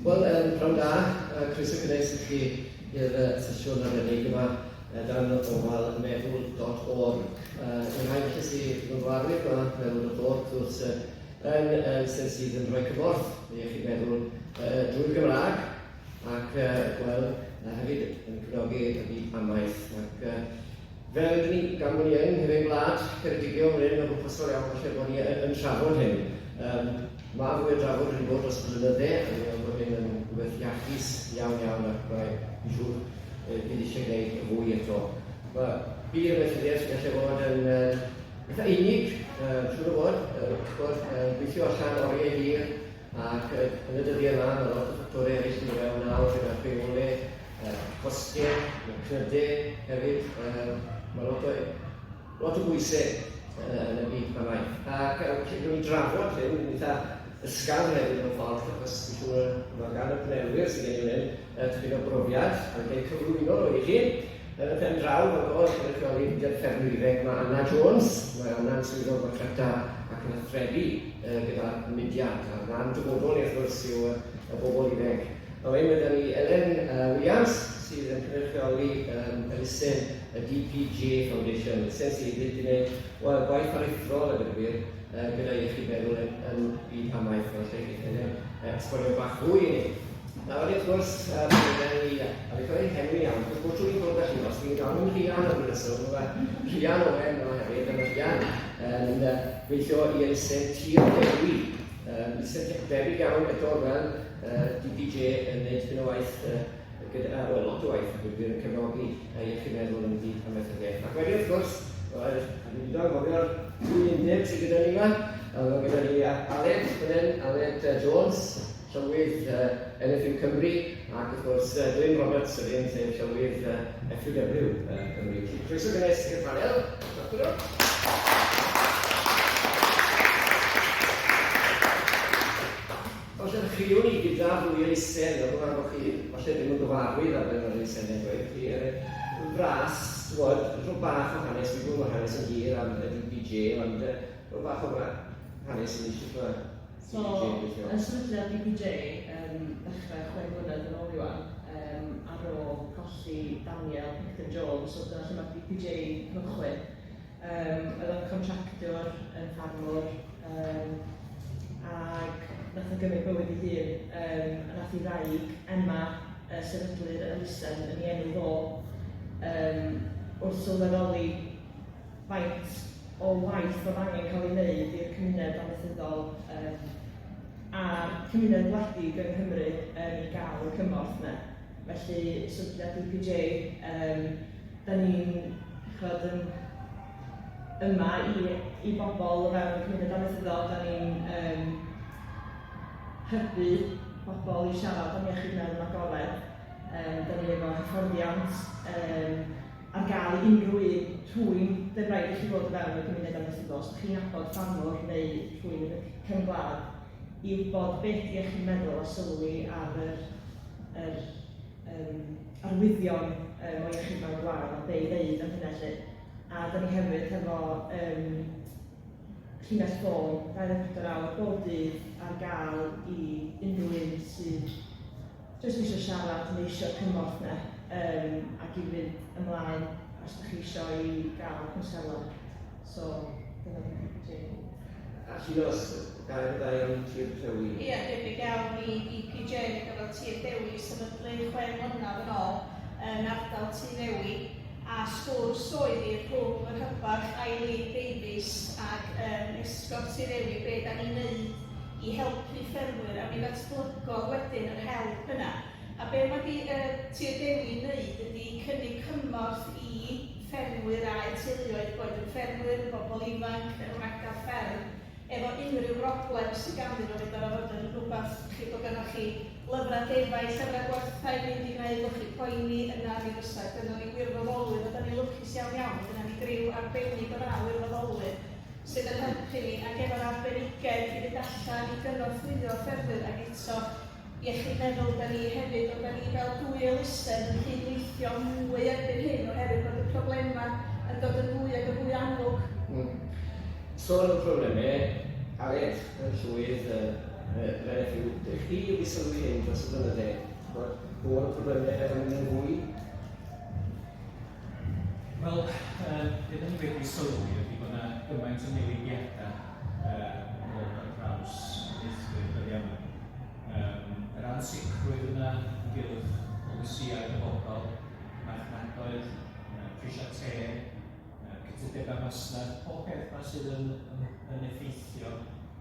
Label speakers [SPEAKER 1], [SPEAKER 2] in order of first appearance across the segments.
[SPEAKER 1] Wel, um, pnawn da, uh, croeso cynnes i chi i'r uh, sesiwn arbennig yma uh, dan ofal meddwl.org. Uh, I'r rhai felly sydd yn gyfarwydd, mae meddwl.org wrth uh, yn elusen sydd yn rhoi cymorth i iechyd meddwl uh, drwy'r Gymraeg ac uh, wel, uh, hefyd yn cefnogi y byd amaeth. Ac uh, fel ydyn ni, gan bod ni yn nghefn gwlad Ceredigion, fan hyn, mae'n bwrpasol iawn falle bod ni yn, yn trafod hyn. Um, mae fwy o drafod wedi bod dros y blynydde, a dwi'n meddwl bod hyn yn rhywbeth iachus iawn iawn ac mae, fi'n siŵr, bydd eisiau gwneud fwy eto. Mae byd amaethyddiaeth yn gallu bod yn uh, Eitha unig, siŵr o fod, ch'bod, gweithio allan oriau hir ac yn y dyddiau yma mae lot o ffactorau eraill yn dod mewn nawr gyda rheole, costiau, mae cnydau hefyd, mae lot o, lot o bwysau yn y byd amaeth. Ac felly gwnawn ni drafod hyn yn eitha ysgafn hefyd mewn ffordd, achos fi'n siŵr mae gan y panelwyr sydd gen i fan hyn tipyn o brofiad a fi'n cael cyflwyno nhw i chi. Yn y pen draw, mae o yn cynrychioli mudiad ffermwyr ifanc, mae Anna Jones, mae Anna'n swyddog marchnata ac yn athrebu gyda'r mudiad, a rhan dyfodol ni wrth gwrs yw y bobl ifanc. A wedyn mae 'da ni Elen Williams sydd yn cynrychioli elusen y DPJ Foundation, elusen sydd wedi gwneud wel, gwaith aruthrol a dweud y gwir gyda iechyd meddwl yn, yn byd amaeth, felly geith Elen esbonio bach fwy i ni. A wedyn wrth gwrs, mae gen i, a fi'n cofio henwi iawn, achos bob tro fi'n cwrdd â Llinos, fi'n galw'n Rhian am ryw reswm, mae Rhian Owen yma hefyd, a mae Rhian yn gweithio i elusen Tir Dewi, elusen debyg iawn eto fel DPJ yn gwneud tipyn o waith gyda, wel, lot o waith, a gwir yn cefnogi iechyd meddwl yn y byd amaethyddiaeth. Ac wedyn wrth gwrs, wel, a dwi'n mynd anghofio'r ddwy undeb sydd gyda ni yma, a mae gyda ni Aled fan hyn, Aled Jones, Llywydd NFU Cymru ac wrth gwrs Glyn Roberts yr un sef Llywydd FUW Cymru. Felly croeso gynnes i'r panel. Falle ddechreuwn ni gyda fwy elusen, fel bod bod chi falle ddim yn gyfarwydd â beth mae'r elusennau'n gweud. Felly, yn fras, ti'n gwybod, rhyw bach o hanes, fi'n gwybod mae'r hanes yn hir am y DPJ, ond rhyw bach o hanes i ni sut mae
[SPEAKER 2] So, yn sefydliad DPJ um, ddechrau 6 mlynedd yn ôl rwan, um, ar ôl colli Daniel Picton Jones, so dyna lle mae DPJ cychwyn. Um, oedd o'n contractiwr, yn ffarmwr, um, ac nath o gymryd bywyd ei hun. Um, a nath ei wraig, Emma, uh, sefydlu'r elusen yn ei enw fo, um, wrth sylweddoli faint o waith oedd angen cael ei wneud i'r cymuned amaethyddol yym a'r cymuned wledig yng Nghymru yym i gael y cymorth 'na. Felly sefydliad DPJ yym 'dan ni'n ch'od yn yma i i bobl o fewn y cymuned amaethyddol, 'dan ni'n yym hybu bobl i siarad am iechyd meddwl yn agored, yym 'dan ni efo hyfforddiant yym ar gael i unrhyw un, rhywun, ddim rhaid i chi fod o fewn y gymuned amaethyddol, os ydych chi'n nabod ffarmwr neu rhywun yn y cefn gwlad, i wybod beth 'di iechyd meddwl a sylwi ar yr, yr um, arwyddion um, o iechyd meddwl gwael a be i ddeud am hynna 'lly. A da ni hefyd hefo um, llinell ffôn 24 awr bob dydd ar gael i unrhyw un sydd jyst isio siarad neu isio cymorth 'na yym ac i fynd ymlaen os dach chi isio i gael cwnsela. So dyna 'di DPJ.
[SPEAKER 1] A Llinos, gair neu ddau am Tir Dewi?
[SPEAKER 3] Ia, debyg iawn i DPJ, mi gafodd Tir Dewi ei sefydlu 6 mlynedd yn ôl yn ardal Tŷ Ddewi, a sgwrs oedd hi rhwng yr hybarch Eileen Davies ac yym Esgob Tŷ Ddewi, be da ni'n neud i helpu ffermwyr, a mi ddatblygodd wedyn yr help yna. A be mae di, yy, Tir Dewi yn neud ydy cynnig cymorth i ffermwyr a'u teuluoedd, boed yn ffermwyr, yn bobl ifanc, yn wragedd fferm, efo unrhyw broblem sydd ganddyn nhw, fedar o fod yn rhywbeth, chi, bod gynnoch chi lyfrau defaid, llyfrau gwerthau mynd i wneud bod chi'n poeni, yna mi fysa gynnon ni wirfoddolwyr, a da ni'n lwcus iawn iawn, mae gynnon ni griw arbennig o dda o wirfoddolwyr sydd yn helpu ni ac efo'r arbenigedd i fynd allan i gynorthwyo ffermwyr ac eto iechyd meddwl da ni hefyd, ond da ni fel dwy elusen yn cydweithio mwy erbyn hyn oherwydd bod y problemau yn dod yn fwy ac yn fwy amlwg.
[SPEAKER 1] Sôn am problemau, Aled, yn llywydd Glenn Ydych chi wedi sylwi hyn dros y blynydde, bod bod y problemau yn mynd yn fwy?
[SPEAKER 4] Wel, be da ni wedi sylwi ydy bod yna gymaint o newidiadau yn dod ar draws amaethwyr dyddiau yma. Yr ansicrwydd yna ynghylch polisïau dyfodol, marchnadoedd, prisiau teg, cytundebau masnach, pob peth 'ma sydd yn, yn, yn effeithio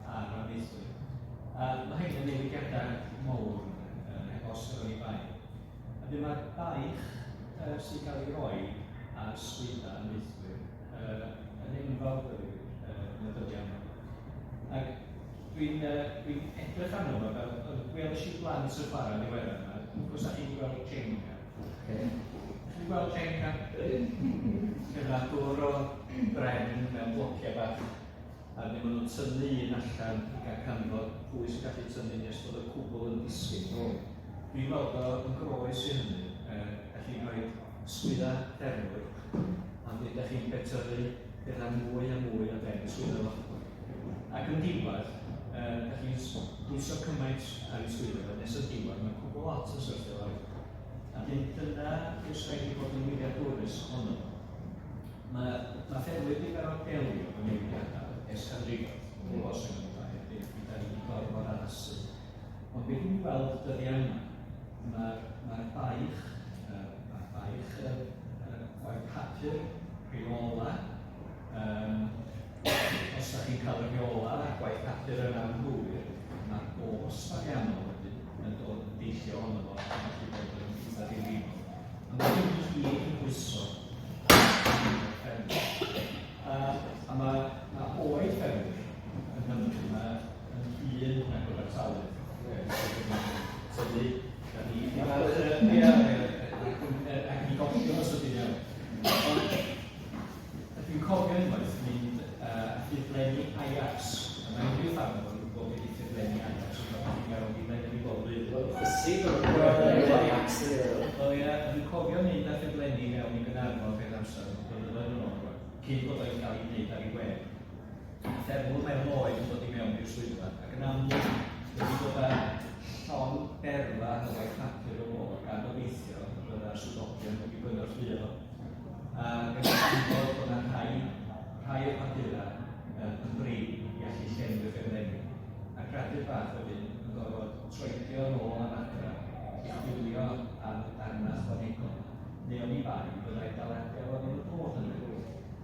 [SPEAKER 4] ar amaethwyr. A mae hyn yn newidiadau mawr, heb os yr oni bai. A dyma'r mae'r baich sy'n cael ei roi ar swyddfa amaethwyr yn enfawr yn y dyddiau yma. Ac dwi'n dwi edrych arno fo fel, gwelais i blant yn chwarae yn ddiweddar yma, wrth gwrs, a chi'n gweld Jenga. Okay. Chi'n gweld Jenga? Lle mae dŵr o bren mewn blociau bach a wedyn maen nhw'n tynnu un allan i gael canfod pwy sy'n gallu tynnu nes bod y cwbl yn disgyn. Dwi'n weld o yn groes i hynny. Da chi'n rhoi sgwydda ffermwr, a wedyn da chi'n betyrru pethau mwy a mwy o ben y sgwydda fo. Ac yn diwedd, da chi'n pwyso cymaint ar ei sgwydda fo, nes yn diwedd mae cwbl lot yn syrthio lawr. A dyn dyna yw'r rhaid i fod yn wyliadwrus ohono fo. Mae, mae ffermwyr wedi gorfod delio efo newidiadau ers canrifoedd, heb os yn ymlaen, da ni wedi gorfod addasu. Ond be dwi'n gweld dyddiau yma, mae'r mae baich, mae baich y gwaith papur, rheola, os da chi'n cael y rheola a gwaith papur yn anghywir, mae'r gost ariannol wedyn yn dod yn deillio ohono fo yn gallu bod yn eitha difrifol. A mae hyn i gyd yn pwyso ar ffermwyr. A mae, mae oed ffermwyr yng Nghymru, mae yn hŷn na gyfartaledd. Tyfu, da ni Ie, ac ni gollio os ydyn iawn. Ond dwi'n cofio unwaith mynd a ffurflenni Ajax. A mae unrhyw ffarmwr yn gwybod beth ydy ffurflenni Ajax, ond mae chi'n gael wedi lenwi bob blwyddyn.
[SPEAKER 1] Wel, chwysu, mae'n Ajax yn ei.
[SPEAKER 4] Wel ie, a dwi'n cofio mynd â ffurflenni mewn i Gaernarfon peth amser, blynyddoedd yn ôl rwan, cyn bod o'n cael ei wneud ar ei web. A ffermwr mewn oed yn dod i mewn i'r swyddfa, ac yn amlwg wedi dod â llond berfa o waith papur o fo, gan gobeithio y byddai'r swyddogion wedi gynorthwyo fo. Ac yn canfod bod yna rhai, rhai o'r papurau yn brin i allu llenwi'r ffurflenni. A cradur bach wedyn yn gorfod troedio yn ôl am adra i chwilio am ddarnau ychwanegol, neu oni bai byddai daliadau o ddim yn dod yn y.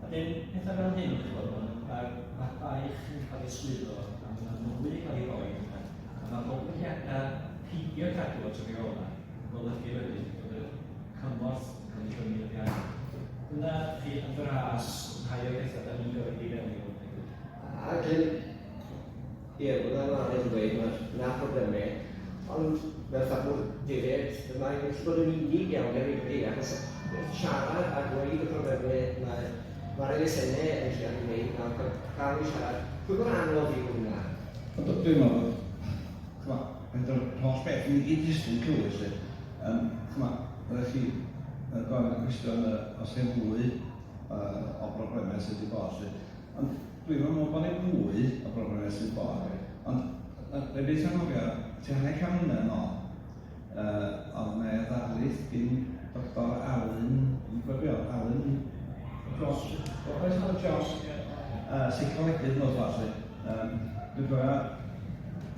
[SPEAKER 4] A dyn, pethau fel hyn, chi'n gwybod, mae'r ma baich yn cael ei swyddo, a mae yna mwy yn cael ei roi yna, a mae goblygiadau peidio cadw at y rheolau yn golygu wedyn bod y cymorth yn cael ei dynnu oddi arno. Dyna chi yn fras rhai o'r pethau da ni'n gorfod i fewn i hwn.
[SPEAKER 1] A Glyn, ie, wel fel mae Aled yn dweud, mae 'na problemau, ond fel ffermwr defaid, mae'n gallu bod yn unig iawn hefyd, dydi? Achos wrth siarad a gweud y problemau mae mae'r elusennau yn trial ei wneud nawr, cael cael i siarad, pwy mor anodd yw hwnna?
[SPEAKER 5] Ond dwi'n meddwl bod, ch'mo', yr holl beth, ni gyd jyst yn clywed 'lly. Ch'mo', oeddech chi yn gofyn y cwestiwn os heb fwy o broblemau sydd wedi bod 'lly. Ond dwi'm yn meddwl bod 'na fwy o broblemau sydd wedi bod. Ond fe byth anghofio, tua hanner can mlynedd yn ôl, oedd 'na ddarlith gyn Doctor Alun, dwi'n gwybod be oedd, Alun Jones, oes Alun Jones, seicolegydd mewn ffordd 'lly. Dwi'n cofio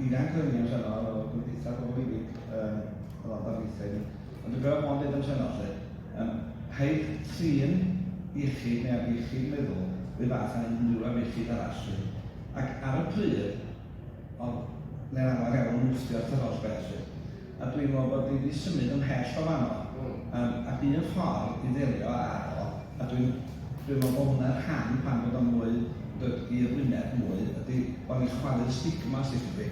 [SPEAKER 5] Iran Williams yno o Gymdeithas Bobl Ifanc, oedd o'n darlithio i ni. Ond dwi'n cofio fo'n deud amser 'lly, rhaid trin iechyd neu afiechyd meddwl run fath â unrhyw afiechyd arall 'lly. Ac ar y pryd, oedd 'na lawer iawn yn wthio at yr holl beth 'lly. A dwi'n meddwl bod ni wedi symud ymhell o fanno. Ac un ffordd i ddelio â o, a dwi'n dwi'n meddwl bod hwnna'n rhan pam bod o'n mwy dod i'r wyneb mwy, ydy bod ni'n chwalu'r stigma sydd tydi.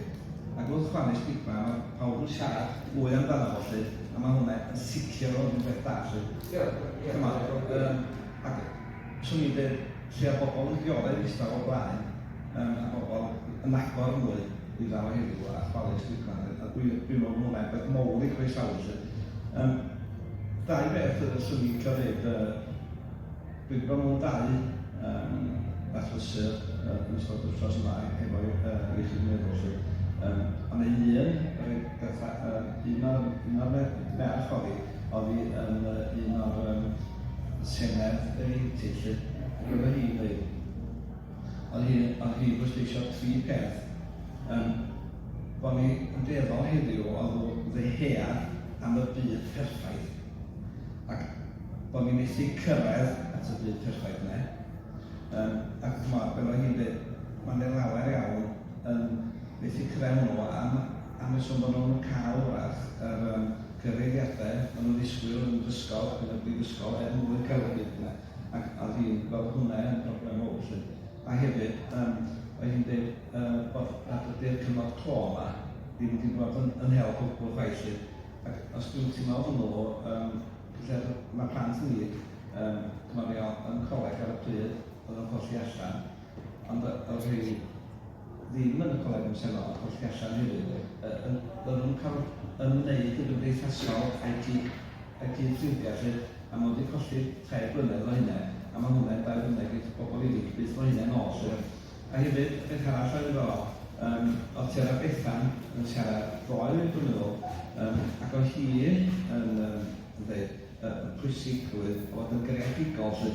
[SPEAKER 5] Ac wrth chwalu stigma, mae pawb yn siarad mwy amdano fo 'lly, a mae hwnna yn sicr o fod yn beth da 'lly. Ch'mod, ac 'swn i'n dweud, lle oedd bobl yn dioddef eistedd o blaen, a bobl yn agor mwy i ddal heddiw a chwalu stigma, a dwi'n dwi meddwl bod hwnna'n beth mowr i croesawu 'lly. Dau beth 'swn i'n licio dweud, dwi wedi bod mewn dau achlysur yn ystod yr wythnos yma efo iechyd meddwl 'lly. un o'r merch oedd hi, oedd hi yn un o'r um, senedd yr ieuenctid 'lly, ac oedd hi'n dweud, oedd hi, oedd hi'n bwysleisio tri peth. Um, bod ni yn dueddol heddiw o ddyhead am y byd perffaith, ac bod ni'n methu cyrraedd at y byd perffaith yna. Um, ac chymod, fel oedd hi'n dweud, mae'n lawer iawn yn methu cyrraedd hwnnw am, am reswm bod nhw'n cael wrach yr um, cyfeiriadau maen nhw'n ddisgwyl yn yr ysgol ac yn y brifysgol er mwyn cael y byd yna. Ac oedd hi'n gweld hwnna yn broblem mowr 'lly. A hefyd, um, oedd hi'n dweud uh, bod nad ydy'r cyfnod clo yma ddim wedi bod yn, yn help o gwbl chwaith 'lly. Ac os dwi'n teimlo hwnnw, um, lle mae plant ni, um, chymod, ni yn coleg ar y pryd, oedd nhw'n colli allan, ond oedd rhai ddim yn y coleg amserol a colli allan hefyd, oedden nhw'n cael ymwneud yn gymdeithasol a'i gyd, a'i gyd ffrindiau 'lly, a maen nhw wedi colli 3 blynedd o hynna, a mae hwnna'n 2 mlynedd i bobl ifanc byth o hynna nôl 'lly. A hefyd, y peth arall oedd ddiddorol, um, oedd Tera Bethan yn siarad ddoe, dwi'n meddwl, um, ac oedd hi yn, um, yn dweud y pwysigrwydd o fod yn greadigol 'lly.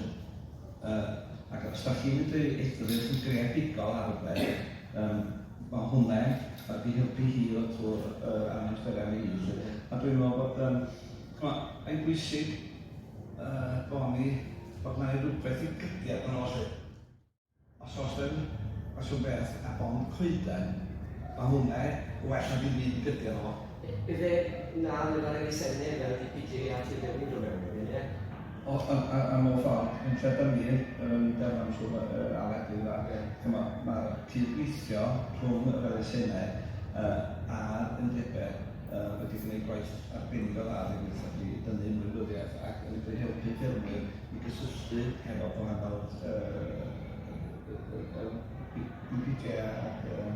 [SPEAKER 5] Ac os da chi'n medru edrych yn greadigol ar rywbeth, um, mae hwnna wedi helpu hi ddod trwy'r anawsterau yn ei hun 'lly. A dwi'n meddwl bod, um, mae'n bwysig bod ni, bod na rhywbeth i gydiad yn ôl 'lly. Os oes yn ffasiwn beth a bond coeden, mae hwnna well na ddim byd i gydio fo.
[SPEAKER 1] Ife na le mae'r elusennau fel DPJ a Tŷ Ddewi'n dod mewn wedyn, ie?
[SPEAKER 5] O, a, a mewn ffordd, yn lle dyn ni, yr undeb am siŵr Aled yw dda, chymod, mae'r cydweithio rhwng yr elusennau a'r undebau wedi gwneud gwaith arbennig o dda, dwi'n gweithio i dynnu ymwybyddiaeth ac yn wedi helpu ffermwyr i gysylltu hefo gwahanol DPJ ac uh,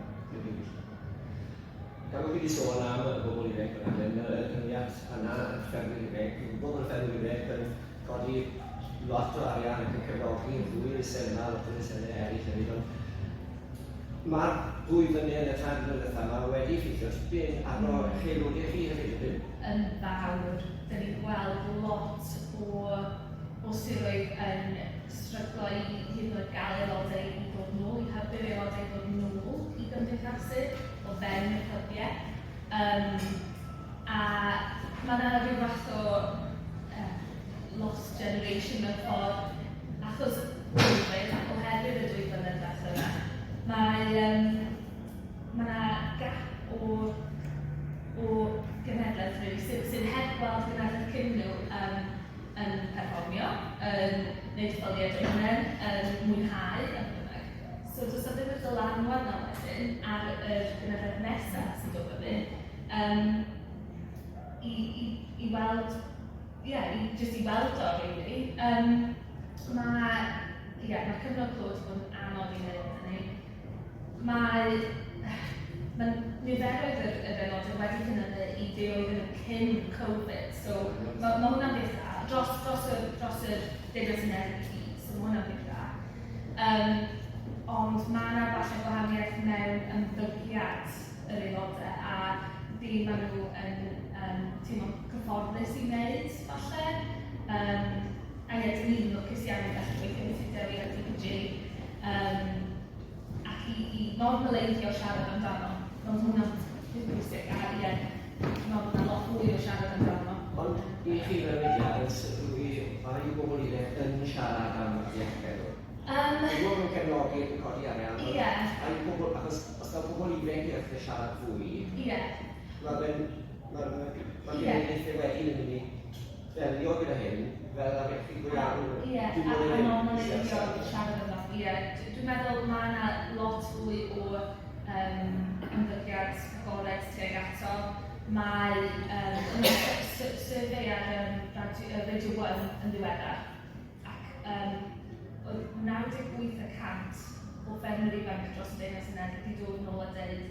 [SPEAKER 1] Gan bod fi wedi sôn am y bobl ifanc fan hyn, y rhywiad yna, y ffermwyr ifanc, dwi'n gwybod bod y ffermwyr ifanc yn codi lot o arian ac yn cefnogi ddwy elusen yma, lot o elusennau eraill hefyd, ond mae'r 2 flynedd y 3 mlynedd diwetha yma wedi effeithio tipyn arno eich aelodau chi hefyd, ydyn?
[SPEAKER 6] Yn fawr. Dyn ni'n gweld lot o siroedd yn stryglo i hyd yn oed gael aelodau i ddod nôl, i hybu'r aelodau i ddod nôl i gymdeithasu o fewn y clybiau. A mae yna rhyw fath o lost generation mewn ffordd, achos Covid, oherwydd y 2 flynedd diwethaf yma, mae yna gap o genhedlaeth really, sydd heb gweld genhedlaeth cyn nhw yn perfformio, yn gwneud ffyliad o'u hunain, yn mwynhau a bynnag. So does na ddim y dylanwad na wedyn ar yr genhedlaeth nesaf sy'n dod fyny i weld, ie, yeah, just i weld o, really. Mae, yeah, mae cyfnod clo wedi bod yn anodd i'n aelodau ni. Mae niferoedd yr aelodau wedi cynyddu i be oedden nhw cyn Covid, so mae hwnna'n beth da, dros y Deyrnas Unedig i gyd, so mae hwnna'n beth da. Ond mae yna falle gwahaniaeth mewn ymddygiad yr aelodau a be maen nhw yn teimlo cyfforddus i wneud, falle. A ie, dyn ni'n lwcus iawn i gallu gweithio efo Tŷ Dewi a DPJ ac i normaleiddio siarad amdano. Mae hwnna'n peth bwysig a ie, dwi'n meddwl bod yna lot fwy o siarad amdano.
[SPEAKER 1] Ond i chi fel mudiad, yn sylwi, mae i bobl ifanc yn siarad am iechyd meddwl. Dwi'n gwybod nhw'n cefnogi ac yn codi arian, ond ai pobl, achos os daw pobl ifanc i ddechrau siarad fwy, mae fe'n, mae'r genedlaethau wedyn yn mynd i ddelio gyda hyn fel ar iechyd go iawn.
[SPEAKER 6] Ie, a normaleiddio siarad amdano. Ie, dwi'n meddwl mae yna lot fwy o ymddygiad agored tuag ato. Mae yna survey ar Radio 1 yn ddiweddar ac oedd 98% o ffermwyr ifanc dros y Deyrnas Unedig wedi dod nôl a dweud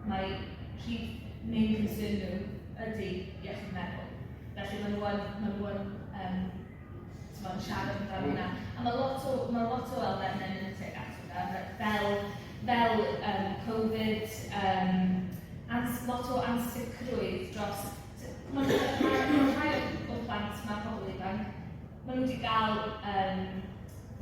[SPEAKER 6] mae prif main concern nhw ydy iechyd meddwl. Felly maen nhw yn t'mod, yn siarad amdano hwnna. A mae lot o elfennau yn mynd tuag at hwnna, fel Covid, lot o ansicrwydd dros. Mae ma, ma rhai o'r plant, mae pobl ifanc, maen nhw wedi cael, um,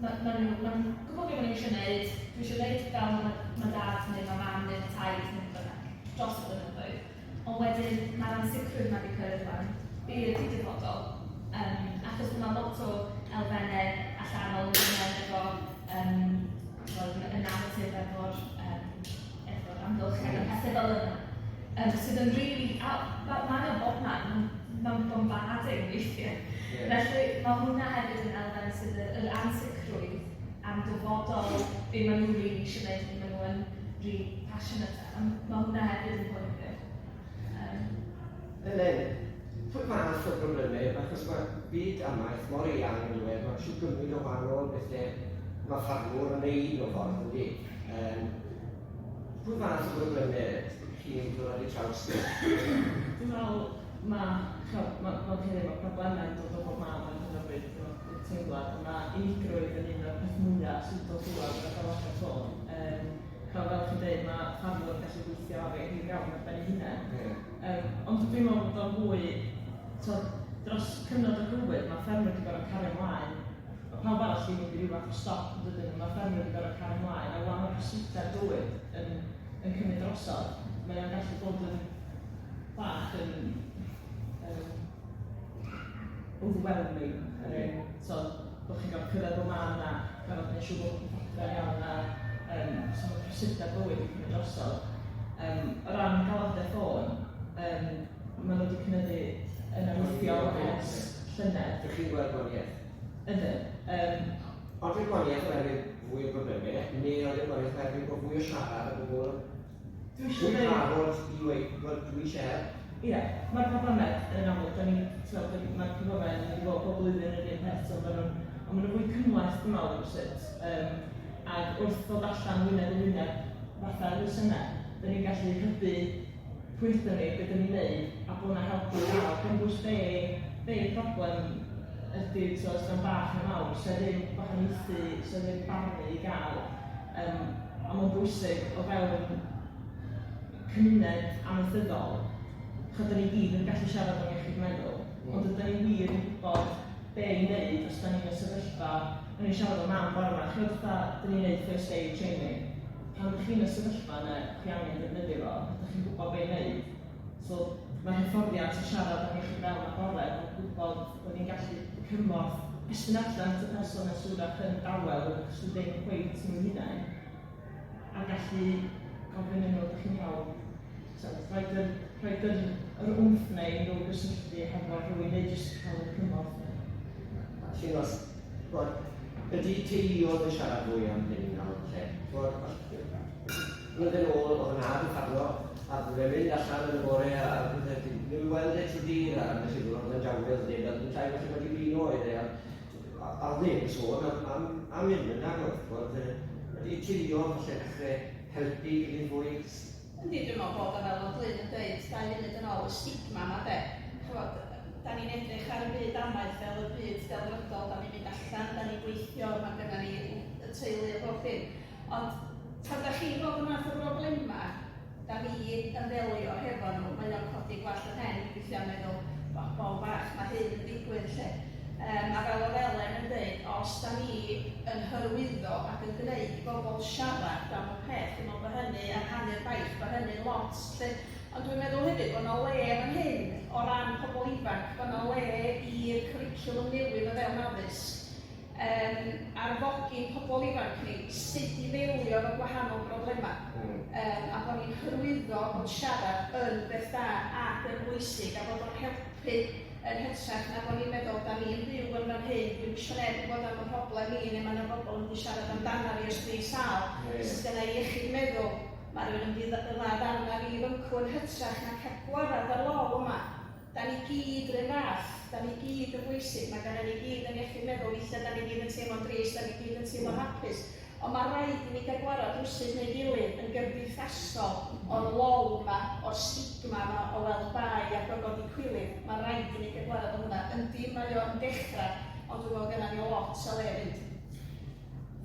[SPEAKER 6] ma, ma nhw, ma nhw'n gwybod beth maen nhw eisiau gwneud, dwi eisiau gwneud fel mae ma dad neu mae mam neu mae taid neu beth bynnag, dros y blynyddoedd. Ond wedyn mae'r ansicrwydd 'ma 'di cyrraedd 'wan, be ydy dyfodol? Achos ma' 'na lot o elfennau allanol yn dod mewn efo yym chimod y naratif efo'r yym efo'r amgylchedd a pethe fel yna sydd yn rili a ma' mae o bobman, ma'n ma'n bombarding weithiau. Felly ma' hwnna hefyd yn elfen sydd yr yr ansicrwydd am dyfodol, be maen nhw rili eisiau gwneud, be maen nhw yn rili passionate am, mae hwnna hefyd yn poeni fi.
[SPEAKER 1] Elen, pwy fath o broblemau, achos mae byd amaeth mor eang yn dyw e, mae shwt gymaint o wahanol bethau mae ffarmwr yn neud mewn ffordd, yndi? Um, pwy fath o broblemau chi'n dod ar eu traws?
[SPEAKER 2] Dwi'n meddwl mae, ch'od, ma' fel chi'n dweud, mae problemau'n dod o bob man ar hyn o bryd, dwi'n teimlad, a mae unigrwydd yn un o'r peth mwyaf sy'n dod drwodd ar galwadau ffôn. Um, ch'od, fel chi'n dweud, mae ffarmwr yn gallu gweithio ar ei hun iawn ar ben ei hunain. Yeah. Ond dwi'n meddwl bod o'n fwy, t'od, dros cyfnod y Covid, mae ffermwyr wedi gorfod cario ymlaen. Mae pawb arall wedi mynd i ryw fath o stop yn dydyn, ond mae ffermwyr wedi gorfod cario ymlaen, a wan mae prysurdeb bywyd yn, yn cymryd drosodd. Mae o'n gallu bod yn bach yn overwhelming. So, bod chi'n gorfod cyrraedd bob man a gorfod gwneud siŵr bod popeth adre'n iawn a so mae prysurdeb bywyd yn cymryd drosodd. O ran galwadau ffôn, maen nhw wedi cynyddu yn aruthrol ers llynedd.
[SPEAKER 1] Dych chi'n gweld gwahaniaeth?
[SPEAKER 2] Ydyn.
[SPEAKER 1] Ond yw'r gwahaniaeth oherwydd fwy o broblemau, neu oedd y gwahaniaeth oherwydd bod fwy o siarad a bobl fwy parod i weud, wel, dwi eisiau help?
[SPEAKER 2] Ie, mae'r problemau yn amlwg, da ni, t'mod, da ni, mae'r problemau yn mynd i fod bob blwyddyn yr un peth, so maen nhw'n, ond maen nhw'n fwy cymhleth, dwi'n meddwl, rywsut. Ac wrth ddod allan wyneb yn wyneb fatha elusennau, da ni'n gallu hybu pwy ydyn ni, be da ni'n neud, a bod 'na help i gael. Dim bwys be, be problem ydy, t'mod, os 'di o'n bach neu mawr, 'sa ddim gwahaniaethu, 'sa ddim barnu i gael. A mae'n bwysig o fewn cymuned amaethyddol, ch'od, 'dan ni gyd yn gallu siarad am iechyd meddwl, ond ydan ni wir yn gwybod be i wneud os 'dan ni yn y sefyllfa, o'n i'n siarad efo mam bore 'ma, ch'mod fatha 'dan ni'n neud first aid training, pan 'dych chi yn y sefyllfa yna, chi angen defnyddio fo, ydych chi'n gwybod be i wneud? So mae hyfforddiant i siarad am iechyd meddwl yn agored, yn gwybod bod ni'n gallu cymorth estyn allan at y person yna sydd wrach yn dawel, sydd ddim cweit nhw'n hunain, a gallu gofyn iddyn nhw, ydych chi'n iawn? So, rhaid yr, rhaid yr, yr wmff neu i nhw gysylltu hefo rhywun neu jyst cael y cymorth yna.
[SPEAKER 1] Llinos, bod, ydy teuluoedd yn siarad fwy am hyn nawr, lle? Bod, blwyddyn ôl, oedd yn nhad yn ffarmo, a bydde'n mynd allan yn y bore a bydde ddim yn weld e trwy dydd, a nes i ddwrnod yn dawel, neu fel dwi'n tai falle wedi blino oedd e, a oedd neb yn sôn am, am, am hyn yn nag oedd, bod ydy teuluoedd falle dechrau helpu gilydd fwy.
[SPEAKER 3] Yndi, dwi'n meddwl bod o fel oedd Glyn yn dweud 2 munud yn ôl, y stigma 'ma de. Ch'mod, da ni'n edrych ar y byd amaeth fel y byd delfrydol, da ni'n mynd allan, da ni'n gweithio, mae gynna ni y teulu a bob dim. Ond pan da chi'n gweld y math o broblemau da ni yn ddelio hefo nhw, mae o'n codi gwallt 'y mhen weithiau a meddwl, bobl fach, mae hyn yn digwydd 'lly. Yym, a fel oedd Elen yn dweud, os da ni yn hyrwyddo ac yn gwneud i bobl siarad am y peth, dwi'n meddwl bod hynny yn rhannu'r baich, bod hynny'n lot 'lly. Ond dwi'n meddwl hefyd bod 'na le fan hyn o ran pobl ifanc, bod 'na le i'r cwricwlwm newydd o fewn addysg, yym, arfogi'n pobl ifanc ni sut i ddelio efo gwahanol broblemau. A bod ni'n hyrwyddo bod siarad yn beth da ac yn bwysig a bod o'n helpu yn hytrach na bod ni'n meddwl da ni'n byw yn fan hyn, dwi'm isio neb gwybod am y mhroblem i neu mae 'na bobl yn mynd i siarad amdana fi os dwi'n sâl, os gynna i iechyd meddwl, mae rhywun yn mynd i ddad arna fi fyncw yn hytrach na cael gwarad ar lol yma. Da ni gyd yr un fath, da ni gyd yn bwysig, mae gynna ni gyd yn iechyd meddwl, weithiau da ni gyd yn teimlo'n drist, da ni gyd yn teimlo'n hapus, ond mae rhaid i ni gael gwarad rywsut neu gilydd yn gymdeithasol o'r lol 'ma, o'r stigma 'ma o weld bai ac o godi cwilydd, mae rhaid i ni gael gwarad o hwnna. Yndi, mae o yn dechrau, ond dwi'n meddwl gynna ni lot o le fynd.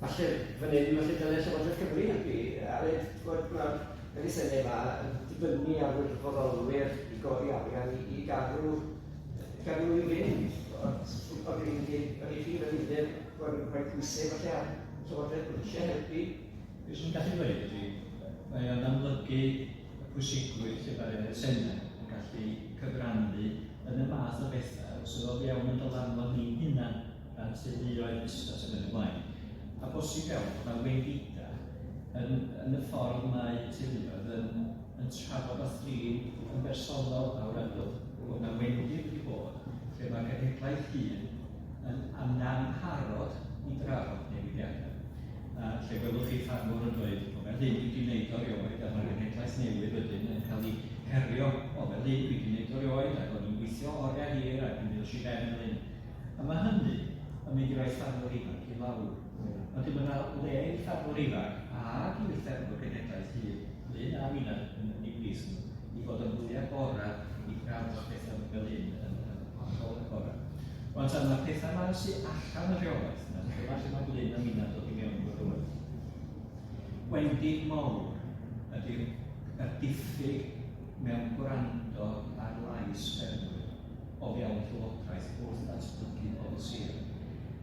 [SPEAKER 1] Falle fan hyn, falle dyle Llywodraeth Cymru helpu, Aled, t'mod, ma'r elusennau 'ma yn. dibynnu ar wirfoddolwyr i godi arian i, i gadw, gadw nhw i fynd. Ond dwi'n mynd i chi fel leader bod yn rhoi pwysau falle ar Llywodraeth bod eisiau helpu.
[SPEAKER 4] Be swn i'n gallu dweud ydy, mae o'n amlygu y pwysigrwydd lle mae'r elusennau yn gallu cyfrannu yn y math o bethau sydd o fewn yn dylanwad ni'n hunan, ran teuluoedd, busnes ac yn y blaen. A bosib iawn bod yna wendidau yn, yn y ffordd mae teuluoedd yn, yn trafod a thrin yn bersonol a wrandwch bod yna wendid wedi bod lle mae'r genhedlaeth hŷn yn anamharod i drafod newidiadau. A lle gwelwch chi ffarmwr yn dweud, o fel hyn dwi wedi wneud o rioed, a mae'r genhedlaeth newydd wedyn yn cael ei herio, o fel hyn dwi wedi wneud o rioed, ac o'n i'n gweithio oriau hir, ac yn mynd i ben fel hyn. A mae hynny yn mynd i roi ffarmwr ifanc i lawr. Ond dim yna le i ffarmwr ifanc ac i'r ffermwr genhedlaeth hŷn, Glyn a Mina yn ei blith nhw, i fod yn fwy agored i drafod pethau fel hyn yn, yn hollol agored. Rwan ta, mae'r pethau yma sy'n allan y rheolaeth yna, dyma lle mae Glyn a Mina'n dod i mewn i fod. Wendid mawr ydy'r y diffyg mewn gwrando ar lais ffermwyr o fewn llywodraeth wrth ddatblygu polisïau.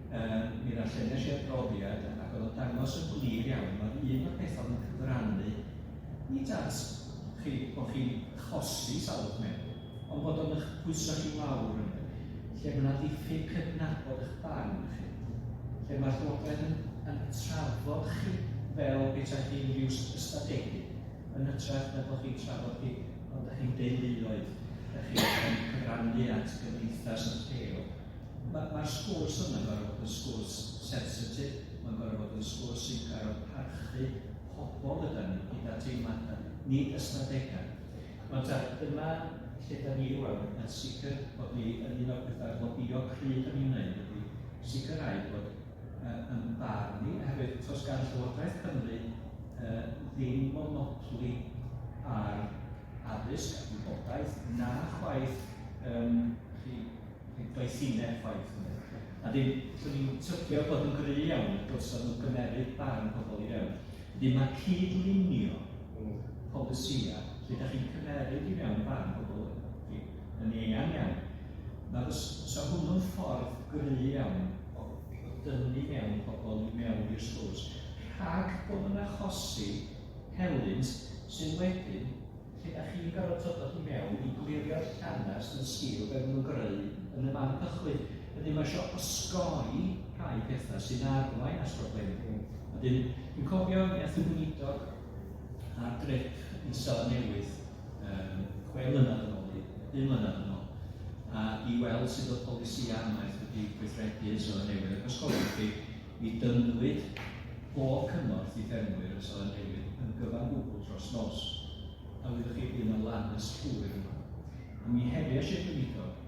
[SPEAKER 4] Um, mi ddarllenais i adroddiad ac oedd o'n dangos yn glir iawn, mae'r un o'r pethau oedd yn cyfrannu, nid at chi, bod chi'n achosi salwch meddwl, ond bod o'n eich pwyso chi lawr yn lle mae yna ddiffyg cydnabod eich barn chi, lle mae'r llywodraeth yn, yn trafod chi fel petai chi'n rhyw ystadegyn, yn hytrach na bod chi'n trafod chi ond da chi'n deuluoedd, da chi'n cyfrannu at gymdeithas yn lleol. Mae'r ma sgwrs yna'n gorfod bod yn sgwrs sensitif, mae'n gorfod bod yn sgwrs sy'n gorfod parchu pobl yda ni gyda teimladau, nid ystadegau. Ond ta, dyma lle da ni rwan yn sicr bod ni yn un o'r pethau lobio cryf da ni'n wneud ydy sicrhau bod yn barn ni, oherwydd tos gan Llywodraeth Cymru ddim monopoli ar addysg a gwybodaeth, na chwaith um, chi, doethineb chwaith. A dim, swn i'n tybio bod yn gry iawn y dylsa nhw gymeryd barn pobl i fewn. Wedyn mae cyd-lunio polisïau lle da chi'n cymeryd i mewn barn pobl yn eang iawn. Mae fysa hwnnw'n ffordd gry iawn o, o dynnu mewn pobl i mewn i'r sgwrs rhag bod yn achosi helynt sydd wedyn lle da chi'n gorfod dod i mewn i glirio'r llanast yn sgil be maen nhw'n greu yn y man cychwyn. Wedyn mae eisiau osgoi rhai pethau sy'n arwain at broblemau. Wedyn, dwi'n cofio mi ath y gweinidog ar drip i Seland Newydd um, 6 mlynedd yn ôl, 5 mlynedd yn ôl, a i weld sut oedd polisi amaeth wedi gweithredu yn Seland Newydd. Ac os cofiwch chi, mi dynnwyd bob cymorth i ffermwyr yn Seland Newydd yn gyfan gwbl dros nos. A wyddoch chi, bu yna lanast llwyr yma. A mi heriais i'r gweinidog,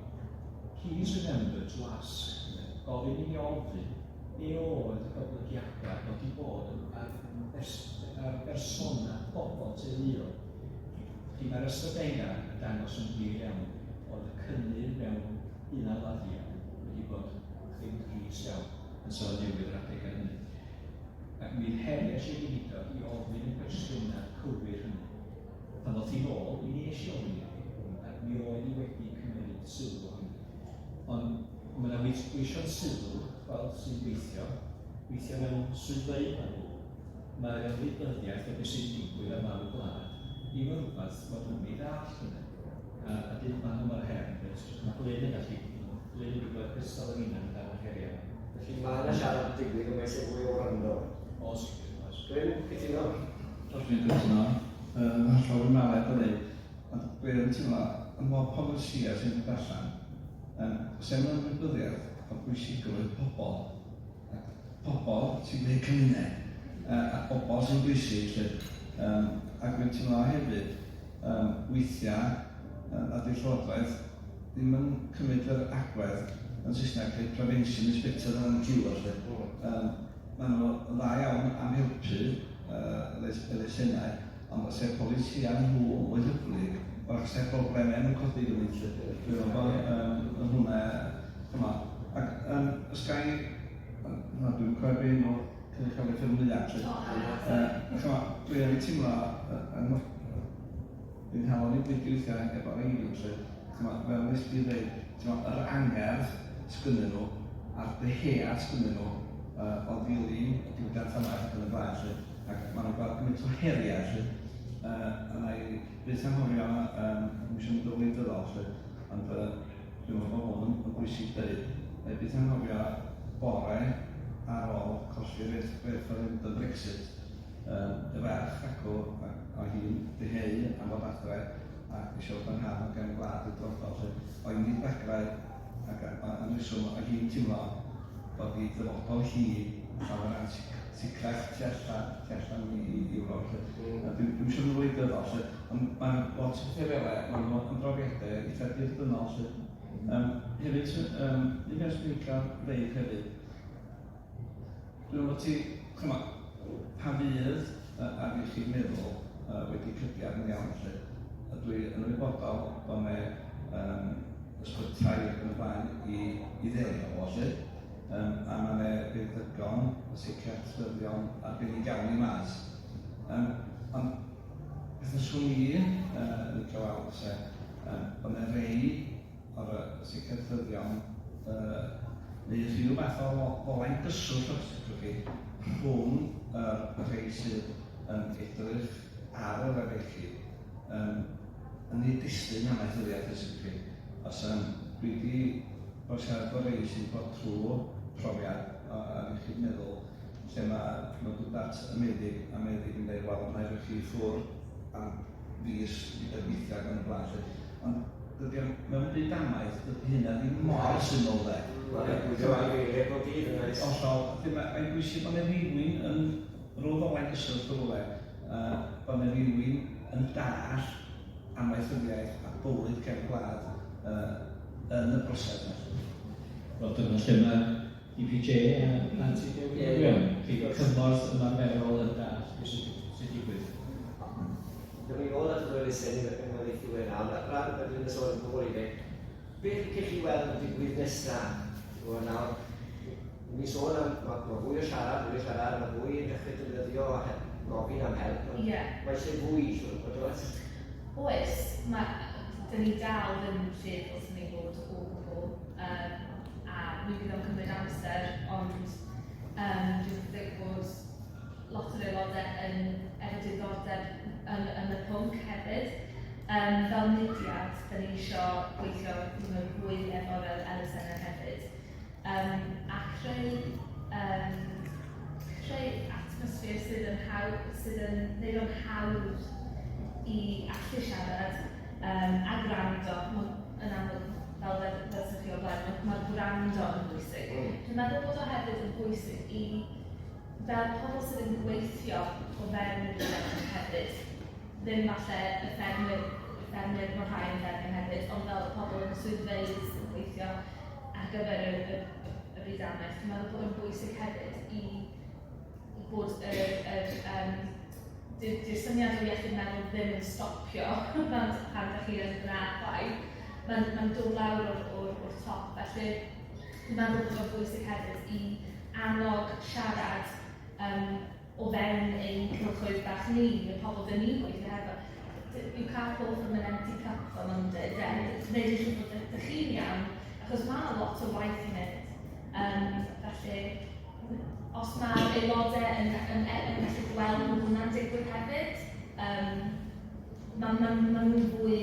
[SPEAKER 4] please remember to ask, gofyn i mi ofyn, be oedd y goblygiadau wedi bod yn, ar, bers, ar bersona, pobl, teuluoedd. Chi mae'r ystadegau yn dangos yn glir iawn oedd y cynnydd mewn hunanladdiad wedi bod yn drist iawn yn Seland Newydd yr adegau hynny. Ac mi heriais i'r gweinidog i ofyn y cwestiynau cywir hynny. Pan ddoth hi'n ôl, mi nes i ofyn iddi, ac mi oedd hi wedi cymryd sylw o hynny. Ond mae yna weision sylw, gweld sy'n gweithio, weithio mewn swyddfeydd maen nhw. Mae'r ymwybyddiaeth o beth sy'n digwydd ar lawr gwlad ddim yn rhywbeth maen nhw'n ei ddallt yna. A, a dyn maen nhw mae'r her yn dweud, mae Glyn yn gallu, Glyn yn gwybod cystal yn unan amdano heriau yma.
[SPEAKER 1] Felly mae yna siarad yn digwydd, ond mae eisiau fwy o wrando.
[SPEAKER 4] Oes, oes.
[SPEAKER 1] Glyn, cytuno?
[SPEAKER 5] Os dwi'n cytuno, yn hollol fi'n meddwl eto dweud, ond dwi yn teimlo, yn mor polisïau sy'n dod allan, um, sef yn ymwybyddiaeth o bwysigrwydd pobl, a pobl sy'n gwneud cymuned, a pobl sy'n bwysig, lle. Um, ac dwi'n teimlo hefyd, um, weithiau, um, a di'r Llywodraeth ddim yn cymryd yr agwedd yn Saesneg, lle prevention is better than cure, lle. Um, maen nhw yn dda iawn am helpu uh, elusennau, ond os yw'r polisïau nhw yn fwy hyblyg, wrach se'r broblemau yn codi gymaint, lle. Dwi'n meddwl bod um, hwnna, ch'mo', ac um, os ga i, na, dwi'n cofio be enw cynrychiolwyr fferm mwyaf, lle. Ch'mo', dwi yn teimlo, yn Dwi'n nghalon i'n blygu weithiau efo'r rheini 'lly, ch'mo', fel nes di ddeud, t'mo', yr angerdd sgynnyn nhw a'r dyhead sgynnyn nhw yy o ddilyn y diwydiant amaeth ac yn y blaen 'lly, ac maen nhw'n gweld gymaint o heriau 'lly, yy a wna i byth anghofio, yym, dwi'm isio mynd yn wleidyddol 'lly, ond yy dwi'n meddwl bod hwn yn yn bwysig deud, wna i byth anghofio bore ar ôl colli'r referendum Brexit, Yym, y ferch acw, a oedd hi'n dyheu am fod adre ac eisiau bod yn rhan o gefn gwlad y dyfodol 'lly. Oedd hi'n dagrau ac am reswm oedd hi'n teimlo bod ei dyfodol hi yn llawer ansicrach tu allan, tu allan i, i Ewrop 'lly. A dwi'm dwi'm eisiau mynd yn wleidyddol 'lly, ond mae lot o pethau fel 'na, maen nhw yn brofiadau eitha dirdynnol 'lly. Yym, hefyd, yym, un peth 'swn i'n licio ddeud hefyd, Dwi'n meddwl bod ti, ch'mo', pan fydd ar iechyd meddwl wedi cydiad yn iawn 'lly, a dwi yn ymwybodol bod 'ne yym ysbytai ac yn y blaen i i ddelio efo 'lly, yym a ma' 'ne feddygon, seiciatryddion arbennig iawn i maes. Yym ond beth fyswn i yy yn licio weld fyse yym bod 'ne rei o'r seiciatryddion yy neu rhyw fath o ddolen gyswllt os liciwch chi rhwng yr rhei sydd yn edrych ar yr afiechyd yym yn ei destun amaethyddiaeth os liciwch chi. Os yym dwi 'di bod yn siarad efo rei sydd 'di bod trwy profiad o afiechyd meddwl lle ma' nhw'n dod at y meddyg a meddyg yn deud wel wna i roi chi i ffwrdd am fis i weithio ac yn y blaen 'lly. Ond dydy o, mewn byd amaeth, dydy hynna ddim mor syml de.
[SPEAKER 1] Mae'n gweithio ar anifeiliaid bob dydd yn oes?
[SPEAKER 5] Hollol. Felly mae, mae'n bwysig bod 'na rywun yn rho ddolen gyswllt rhywle, uh, bod 'na rywun yn dall amaethyddiaeth a bywyd cefn gwlad uh, yn y broses yna.
[SPEAKER 4] Wel, dyna lle mae DPJ a Plant i Dewi William. Chi cymorth ymarferol yn dall beth sy'n sy digwydd.
[SPEAKER 1] Dyma ni ôl at yr elusen i ymwneud i nawr. Rhan, ydyn ni'n sôn am pobl ifanc. Beth ydych chi weld yn digwydd nesaf? Ti'n nawr, ni'n sôn am, mae, mae fwy o siarad, fwy o siarad, mae fwy yn dechrau defnyddio a gofyn am help. Ond yeah. Mae eisiau fwy, siŵr bod, oes?
[SPEAKER 6] Oes, mae, dyn ni dal ddim lle ddylswn ni fod o gwbl. Um, a mi fydd o'n cymryd amser, ond dwi'n credu bod lot o'r aelodau yn efo diddordeb yn, yn y pwnc hefyd. Fel mudiad, da ni eisiau gweithio mewn fwy efo'r elusennau hefyd. A creu, um, creu atmosffer sydd yn hawdd, sydd yn gwneud o'n hawdd i allu siarad a gwrando. Yn amlwg, fel ddwedoch chi o'r blaen, mae'r ma gwrando yn bwysig. Dwi'n meddwl bod o hefyd yn bwysig i, fel pobl sydd yn gweithio o fewn y diwydiant hefyd, ddim falle y ffermwyr, y ffermwyr, mae rhai yn ffermio hefyd, ond fel pobl yn y swyddfeydd sy'n gweithio ar gyfer y, y, y byd amaeth, dwi'n meddwl bod o'n bwysig hefyd i bod y, y, um, dy'r dy syniad o iechyd meddwl ddim yn stopio pan, pan ydych chi yn yna chwaith. Mae'n ma dod lawr o'r, or, or top. Felly, dwi'n meddwl bod o'n bwysig hefyd i annog siarad o fewn ein cylchoedd bach ni, y pobl dyn ni'n gweithio hefo. You can't pour from an empty cup, fel maen nhw'n dweud. Gwneud yn siŵr bod ydych chi'n iawn, achos mae lot o waith i wneud. Felly, os mae'r aelodau yn, yn, yn, yn gallu gweld bod hwnna'n digwydd hefyd, mae ma, ma nhw'n fwy,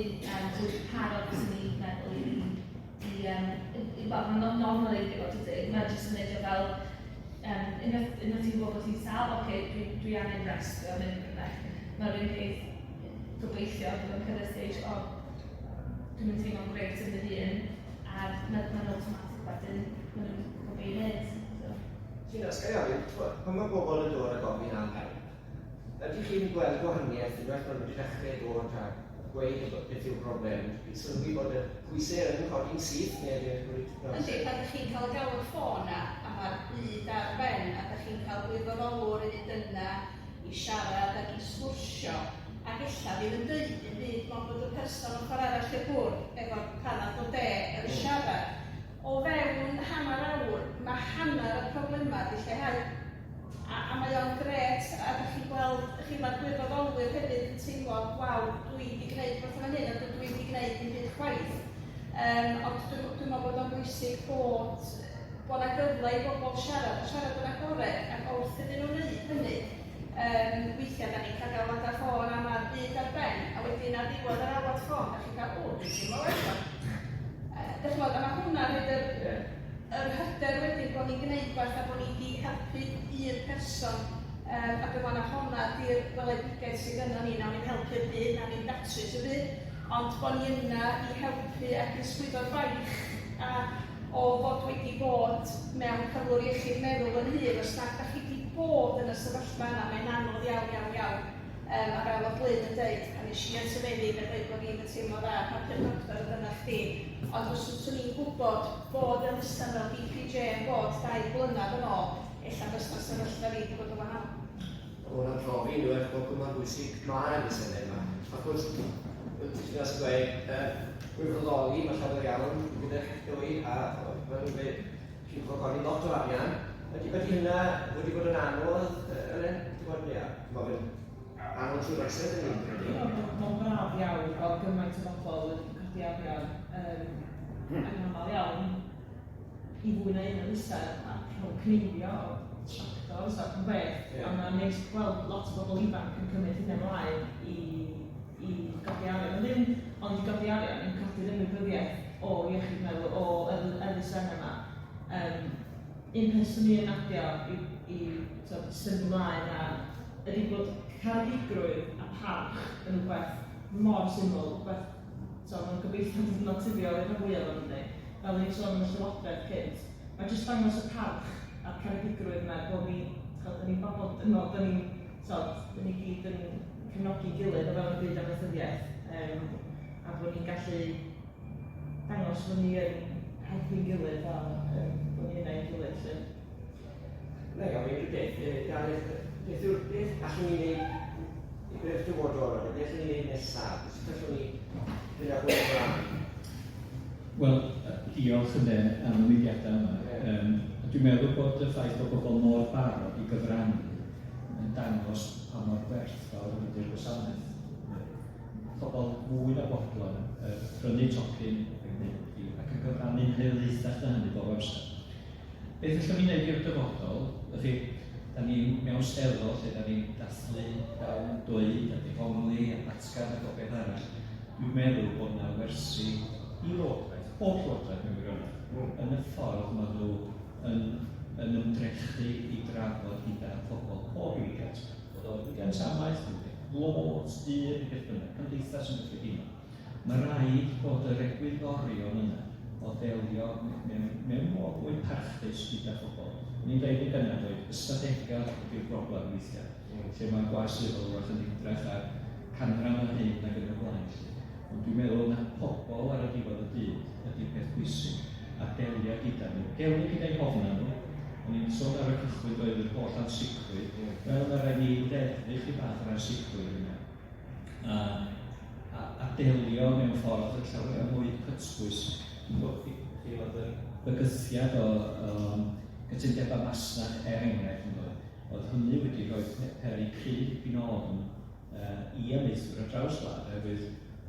[SPEAKER 6] fwy parod, fyswn i'n meddwl, i, i, um, i, wel, mae'n normaleiddio fo, dydy? Mae'n jyst yn neud o fel, unwaith, unwaith ti'n gwybod bod ti'n sâl, oce, okay, dwi, dwi angen restio neu beth bynnag. Mae'r un peth gobeithio bod o'n cyrraedd stage, o, dwi'n mynd teimlo'n grêt yn fy hun, a mae'n ma automatic wedyn, maen nhw'n gwybod beth i wneud. So.
[SPEAKER 1] Gina, os ga i ofyn, pan mae bobl yn dod a gofyn am help, ydych chi'n gweld gwahaniaeth unwaith maen nhw wedi dechrau dod a gweud beth yw'r broblem? Dwi'n sylwi bod y pwysau yn codi'n syth neu ydy e'n cymryd tipyn o
[SPEAKER 3] Yndi,
[SPEAKER 1] amser?
[SPEAKER 3] pan dych chi'n cael y galw'r ffôn 'na a ma'r byd ar ben a dych chi'n cael gwirfoddolwr i fynd yna i siarad ac i sgwrsio ac ella ddim yn deud dim byd mond bod y person ochr arall i'r bwrdd efo'r panad o de yn siarad, o fewn hanner awr ma' hanner y problemau 'di lleihau. A, a mae o'n grêt, a dych chi'n gweld, chi mae'r gwirfoddolwyr hefyd yn teimlo, waw, dwi wedi gwneud rhywbeth yn fan hyn, a dwi wedi gwneud dim byd chwaith. Ond dwi'n dwi meddwl bod o'n bwysig bod bod 'na gyfle i bobl siarad, a siarad yn agored, ac wrth iddyn nhw wneud hynny, um, weithiau da ni'n cael galwadau ffôn a mae'r byd ar ben, a wedyn ar ddiwedd yr alwad ffôn, da chi'n cael, o, dwi'n teimlo well rwan. Dych chi'n gwybod, a mae hwnna'n rhaid yr, yr hyder wedyn bod ni'n gwneud gwaith a bod ni wedi helpu un person, a dwi'n meddwl na honna di'r weledigaeth sydd gynnon ni, nawn ni'n helpu'r byd, nawn ni'n datrys y byd, ond bod ni yna i helpu ac i ysgwyddo'r baich a o fod wedi bod mewn cyflwr iechyd meddwl yn hun, os nad dach chi 'di bod yn y sefyllfa yna, mae'n anodd iawn, iawn, iawn. Yym, a fel o'dd Glyn yn deud, pan es i at y meddyg a deud bod fi'm yn teimlo dda, papur doctor oedd yna chdi, ond os fyswn i'n gwybod bod elusen fel DPJ yn bod dair blynedd yn ôl, ella fysa'r sefyllfa fi 'di bod yn wahanol.
[SPEAKER 1] Mae hwnna'n profi unwaith bod gymaint bwysig mae'r elusennau yma. Ac wrth gwrs, fel sy'n dweud, gwirfoddoli, mae llawer iawn gyda chi'ch dwy, a fel nhw'n dweud, chi'n codi lot o arian. Ydy, ydy hynna wedi bod yn anodd, Elen? Wedi bod, ia, mae'n fe'n anodd trwy'r amser, dyn ni'n credu.
[SPEAKER 2] Mae'n braf iawn gweld gymaint o bobl yn codi arian yn aml iawn i fwy na un elusen a rhwng cneifio o tractors a pob peth. Yeah. A mae'n neis gweld lot o bobl ifanc yn cymryd hynny ymlaen i, i godi arian. Ond ddim ond i godi arian, yn codi'r ymwybyddiaeth o iechyd meddwl, o elusen yma. Un peth swn i yn adio i, i so, symud ymlaen a ydy bod caredigrwydd a parch yn rhywbeth mor syml, rhywbeth so, mae'n gobeithio bod yn naturiol i'r rhan fwyaf ohonom ni. Fel o'n i'n sôn am y Llywodraeth cynt, mae jyst dangos y parch a'r caredigrwydd yma bod ni, ch'od, 'dan ni'n bobl dynol, 'dan ni'n, t'od, 'dan ni gyd yn cefnogi'n gilydd o fewn y byd amaethyddiaeth, yym, a bod ni'n gallu dangos bod ni yn helpu'n gilydd a yym bod ni yna i'n gilydd 'lly.
[SPEAKER 1] Na i ofyn rhyw beth, Gareth, beth yw'r beth allwn ni wneud i'r dyfodol, beth allwn ni wneud nesaf, sut allwn ni fynd â hwn ymlaen?
[SPEAKER 4] Wel, diolch ynde am y mudiadau yma. Yeah. Dwi'n meddwl bod y ffaith bod pobl mor barod i gyfrannu yn dangos pa mor werthfawr ydy'r gwasanaeth. Pobl mwy na bodlon prynu tocyn ac yn gyfrannu'n helaethach na hynny bob amser. Beth allwn ni wneud i'r dyfodol? Felly, da ni mewn steddfod lle da ni'n dathlu dawn dweud a dehongli a datgan a popeth arall. Dwi'n meddwl bod yna wersi i lywodraeth, pob llywodraeth mewn gwirionedd, yn y ffordd maen nhw yn, yn ymdrechu i drafod gyda phobl pob diwydiant, bod o'n ddiwydiant amaeth, diwydiant glo, dur, neu beth bynnag, cymdeithas yn gyffredinol. Mae rhaid bod yr egwyddorion yna o ddelio mewn, mewn modd mwy parchus gyda phobl. O'n i'n dweud yn gynnar, doedd, ystadegau ydy'r broblem weithiau, lle mae gwas sirol wrach yn edrych ar canran o hyn ac yn y blaen. Lly. Ond dwi'n meddwl na pobl ar y diwedd y dydd ydy'r peth pwysig, a delio gyda nhw. Delio gyda'u hofna nhw. O'n i'n sôn ar y cychwyn doedd yr holl ansicrwydd. Wel, mae rhaid ni ddeddfu chydig bach o'r ansicrwydd yna. A, a, a delio mewn ffordd yn llawer mwy cytbwys. Dwi'n gwybod chi, chi oedd y bygythiad o gytundebau masnach er enghraifft yn dod. Oedd hynny wedi rhoi peri cryn dipyn o ofn i amaethwyr ar draws gwlad, oherwydd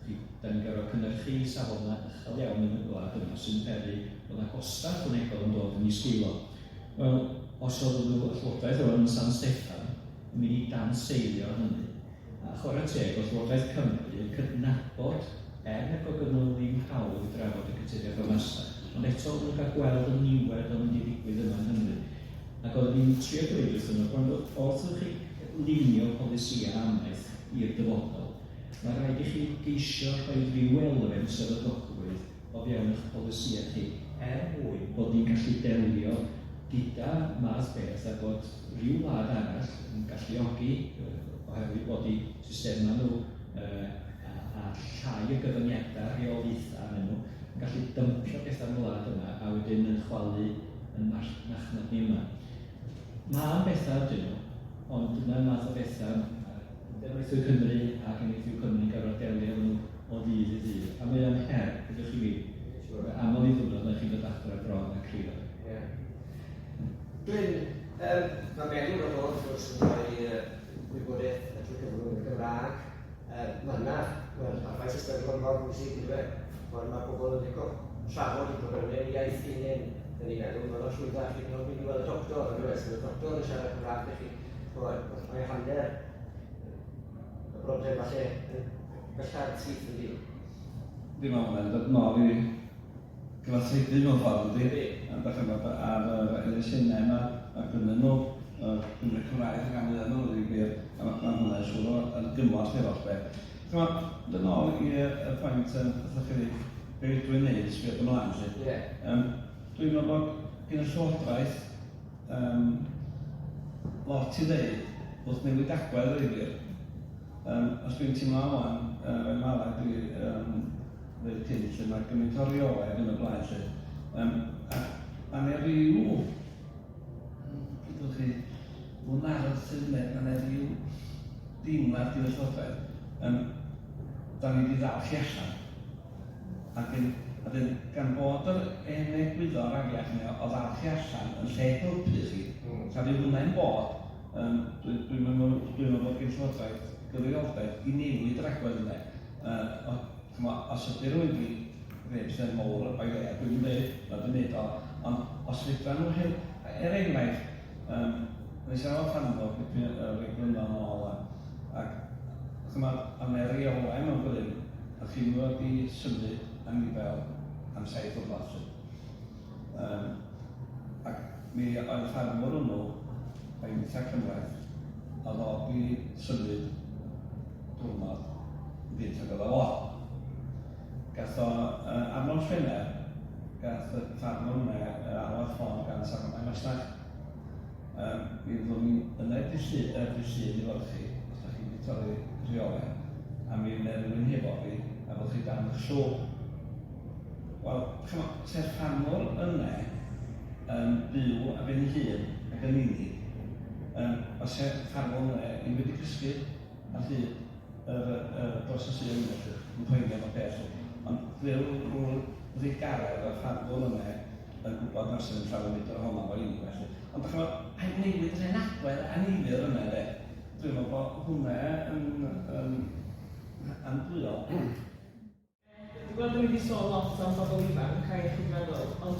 [SPEAKER 4] chi, da ni'n gorfod cynnyrchu safonau uchel iawn yn y wlad yma sy'n peri bod yna gostau ychwanegol yn dod yn ei sgilo. Wel, os oedd nhw, y Llywodraeth rwan yn San Steffan, yn mynd i danseilio hynny, A chwarae teg, oedd Llywodraeth Cymru yn cydnabod, er nad oedd gynnon nhw ddim hawl i drafod y cytundeb y masnach, ond eto oedden nhw'n cael gweld y niwed oedd yn mynd i ddigwydd yma yng Nghymru. Ac oedden ni'n trio dweud wrthyn nhw, gwrandwch, wrth i chi lunio polisïau amaeth i'r dyfodol, mae rhaid i chi geisio rhoi rhyw elfen sefydlogrwydd o fewn eich polisïau chi, er mwyn bod ni'n gallu delio gyda math beth a bod rhyw wlad arall yn galluogi, oherwydd bod eu systemau nhw a, a llai o gyfyngiadau rheolaethau arnyn nhw, yn gallu dympio pethau yn y wlad yma a wedyn yn chwalu yn marchnad ni yma. Mae'n bethau ydyn nhw, ond dyna'r math o bethau Undeb Amaethwyr Cymru ac Amaethwyr Cymru'n gorfod delio efo nhw o ddydd i ddydd. A mae o'n her, ydych chi fi. Aml i ddwrnod na chi'n dod adra bron a crio.
[SPEAKER 1] Yeah. Glyn, Um, mae meddwl o fod wrth gwrs yn rhoi gwybodaeth drwy gyfrwng y Gymraeg. Mae yna, wel, ar faes ystyrlon mor bwysig, yn dweud, mae ma pobl yn licio trafod i problemau iaith hunain, dyn ni'n meddwl, mae'n lot rhwyddach, hyd yn oed mynd i weld y doctor, yn dweud, y doctor yn siarad Cymraeg i chi, mae hanner y broblem falle yn bella'r syth yn dilyn.
[SPEAKER 5] Dwi'n meddwl mae'n dod nôl i gyfathrebu mewn ffordd, yndi? A dach chi'n gwbod, ar yr elusennau yma, mae gynnyn nhw y Cymry Cymraeg yn rhan fwyaf nhw, i gwir, a mae ma hwnna'n siŵr o yn gymorth i'r holl beth. Chymod, dod nôl i y pwynt, fatha chi dweud, be dwi'n neud, sbio ymlaen, lle.
[SPEAKER 1] Yeah.
[SPEAKER 5] Dwi'n meddwl bod gen y Llywodraeth lot i ddeud wrth newid agwedd, i wir. Os dwi'n teimlo wan, fel mala dwi ddeud hyn, lle mae gymaint o reolau yn y blaen lle. A ma' 'na ryw, dydwch chi, rhyw narrative neu ma' 'na ryw deimlad gyda Llywodraeth, da ni 'di ddal chi allan. Ac yn, a dyn, gan bod yr hen egwyddor afiach yna o ddal chi allan yn lle helpu chi, tra fydd hwnna'n bod, Yym, dwi, dwi'n meddwl, dwi'n meddwl bod gen Llywodraeth gyfrifoldeb i newid yr agwedd yna. O, ch'mo', os ydy rhywun di gwneud pethau mowr o'i le, a dwi'm yn deud na dwi'n neud o, ond os fedran nhw hel-, er enghraifft, yym, nes i siarad efo ffarmwr dipyn rei blynyddoedd yn ôl ŵan, ac ch'mod, o' 'na reolau mewn grym, o'ch chi'm yn fod i symud anifail am 7 diwrnod 'lly. Yym, ac mi oedd y ffarmwr hwnnw, mae'n eitha cymhleth, oedd o 'di symud diwrnod yn gynt nag oedd o fod. Gath o, ar nos Wener, gath y ffarmwr yna alwad ffôn gan Safonau Masnach. Um, mi fyddwn ni'n yna dydd Llun, dydd Llun i weld chi, os da chi wedi torri rheolau, a mi wna rhywun hefo fi, a fyddwch chi dan eich llw. Wel, ch'mo', se'r ffarmwr yna yn byw ar ben ei hun ac yn unig, yym, fyse'r ffarmwr yna ddim wedi cysgu ar hyd yr, yr, dros y Sul yna 'lly, yn poeni am y peth 'lly. Ond fel rhyw ddrugaredd o'r ffarmwr yna yn gwybod na sy'n llawer mudr ohono fo unig felly. Ond dach ch'mo', heb newid yr hen agwedd annifyr yna de, dwi'n meddwl bod hwnna yn, yn andwyol.
[SPEAKER 2] Dwi'n gweld 'da ni 'di sôn lot am bobl ifanc a iechyd meddwl, ond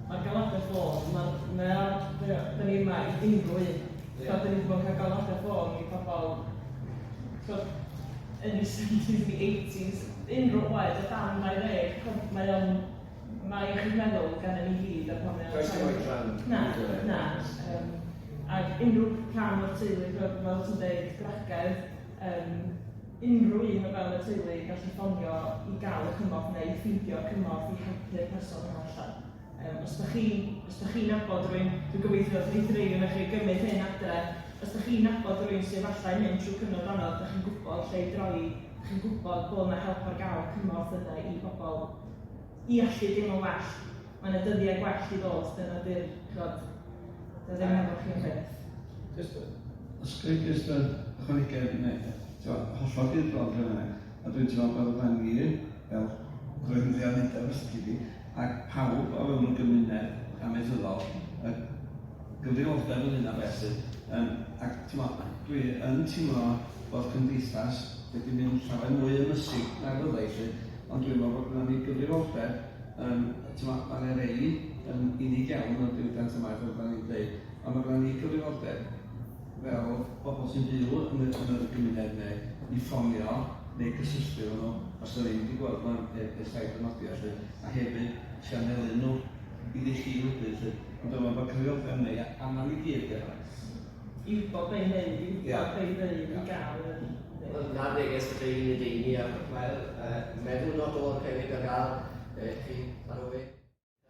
[SPEAKER 2] mae'r galwadau ffôn, mae mae o, da ni yma i unrhyw un. Ie. 'Da ni 'di bod yn cael galwadau ffôn i pobl t'wod yn eu 70s neu 80s, unrhyw oed o dan 20, ch'od mae o'n, mae iechyd meddwl ganddyn ni gyd a pan mae o'n...
[SPEAKER 1] Does dim oedran.
[SPEAKER 2] Na, na. Yym ac unrhyw rhan o'r teulu, fel fel ti'n deud, gwragedd, yym unrhyw un o fewn y teulu yn gallu ffonio i gael y cymorth neu i ffeindio cymorth i helpu'r person yna allan. Um, os da chi'n os da chi'n nabod rhywun, dwi'n gobeithio wrth rei ohonoch chi gymryd hyn adre, os da chi'n nabod rhywun sydd efallai yn mynd trwy cyfnod anodd, da chi'n gwybod lle i droi, da chi'n gwybod bod yna help ar gael, cymorth yna i bobl i allu deimlo'n well. Mae yna dyddiau gwell i ddod, dyna di'r, ch'od, dyna ddim efo chi am byth.
[SPEAKER 5] Jyst, os ga i jyst ychwanegu, neu, t'mo', hollol gydbron dwi yna, a dwi'n teimlo bod yna ni, fel gwreiddiau undeb os lici di, ac pawb o fewn y gymuned amaethyddol, y gyfrifoldeb yn hynna beth 'lly. Yym, ac t'mo', dwi yn teimlo bod cymdeithas wedi mynd llawer mwy ynysig nag oedd hi 'lly, ond dwi'n meddwl bod gynnon ni gyfrifoldeb, yym, t'mo', ma' 'na rei yn unig iawn yn y diwydiant yma, fel 'dan ni'n deud, ond ma' gynnon ni gyfrifoldeb fel bobl sy'n byw yn y, yn y gymuned neu i ffonio neu gysylltu efo nhw os 'dan ni'n 'di gweld nhw ers rhai diwrnodia 'lly, a hefyd sianelu nhw iddi chi wedyn 'lly. Ond dwi'n meddwl bod cyfrifoldeb ni arnon ni gyd ie.
[SPEAKER 2] I wybod be i wneud, i wybod be i ddeud, i gael yr...
[SPEAKER 1] Wel, 'na'r neges falle i ledaenu a wel, meddwl dot org hefyd ar gael chi ar y we.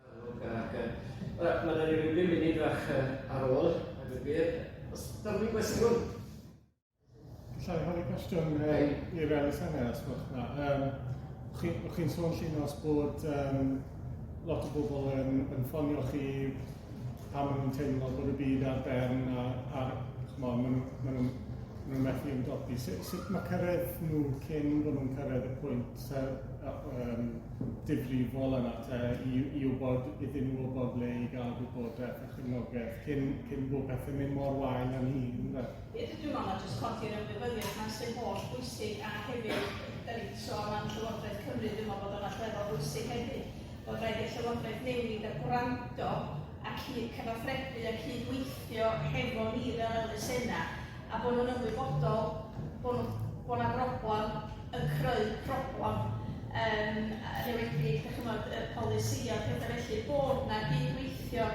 [SPEAKER 1] Amlwg ac wel, ma' 'da ni ryw bum munud fach ar ôl, a dweud gwir. Os 'da rhywun gwestiwn?
[SPEAKER 7] Alla i holi cwestiwn i'r elusennau os gwelwch yn dda? Um, chi'n chi sôn Llinos bod lot o bobl yn ffonio chi pan maen nhw'n teimlo bod y byd ar ben a ch'mo, maen nhw, maen nhw nhw'n methu ymdopi. Sut, sut mae cyrraedd nhw cyn bod nhw'n cyrraedd y pwynt um, difrifol yna te, i, i wybod, iddyn nhw wybod ble i gael gwybodaeth a chefnogaeth cyn, cyn bod pethau'n mynd mor wael â ni, ynde?
[SPEAKER 3] Ie, dwi'n meddwl na jyst codi'r ymwybyddiaeth 'na sy'n holl bwysig a hefyd, da ni 'di sôn am Llywodraeth Cymru, dwi'n meddwl bod o'n allweddol bwysig hefyd, bod rhaid i'r Llywodraeth newid a gwrando a cyfathrebu a cyd-weithio hefo ni fel elusennau a bod nhw'n ymwybodol bod nhw, bod 'na broblem yn creu problem, yym, yn enwedig, dach chimod, y polisïau a pethau felly, bod 'na gyd-weithio,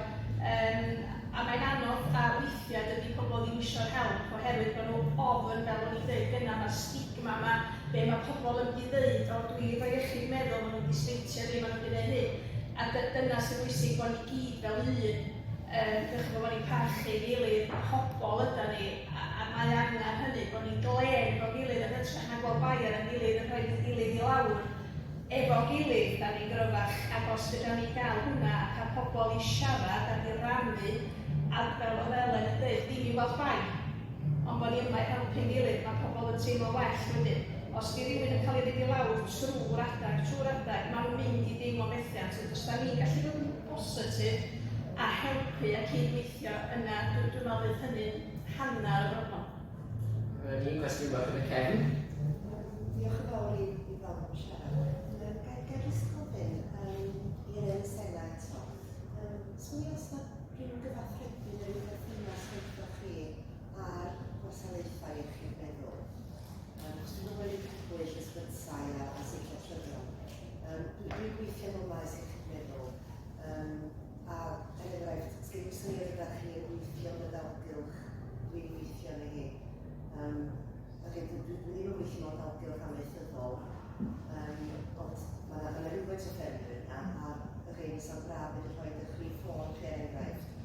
[SPEAKER 3] yym, a mae'n anodd a weithiau dydy pobl ddim eisiau'r help oherwydd bod nhw ofn, fel o'n i'n dweud gynna, mae'r stigma 'ma, be mae pobl yn mynd i ddeud, o dwi efo iechyd meddwl, maen nhw'n mynd i sbeitio fi, maen nhw'n mynd i wneud hyn, a dyna sy'n bwysig, bod ni gyd fel un, yym, dach chimod, bod ni'n parchu ein gilydd, pobl ydan ni, a, a mae angen hynny, bod ni'n glên efo'n gilydd yn hytrach na gweld bai ar ein gilydd yn rhoi ein gilydd i lawr. Efo'n gilydd, da ni'n gryfach, ac os fedra ni gael hwnna a cael pobl i siarad ac i rannu, a fel oedd Elen yn dweud, ddim i weld bai, ond bod ni yma i helpu'n gilydd, mae pobl yn teimlo well wedyn. Os di rhywun yn cael ei roid i lawr trwy'r adag, trwy'r adag, maen nhw'n mynd i deimlo methiant, ond os da ni'n gallu bod yn bositif a helpu a cyd-weithio, yna dwi'n dwi meddwl fydd hynny'n hanner y broblem.
[SPEAKER 1] Un cwestiwn bach yn y cefn.
[SPEAKER 8] Diolch yn fawr i, i bawb am siarad. Ga i jyst gofyn um, i'r elusennau eto. Um, swn i os na rhyw gyfathrebu neu rhyw berthynas rhwngthoch chi a'r gwasanaethau iechyd meddwl. Um, achos dwi'n gwybod wedi crybwyll ysbytai a, a seiciatryddion. Um, dwi'n dwi gweithio mewn maes iechyd meddwl. Um, a er enghraifft, sgen i'm syniad ydych chi yn gweithio yn y ddalgylch dwi'n gweithio yn hi. Um, okay, dwi, dwi, dwi ddim yn gweithio mewn dalgylch amaethyddol, um, ond mae yna ma rhywfaint o ffermwyr yna, a okay, fysa'n braf wedi rhoi eich rhif ffôn chi er enghraifft.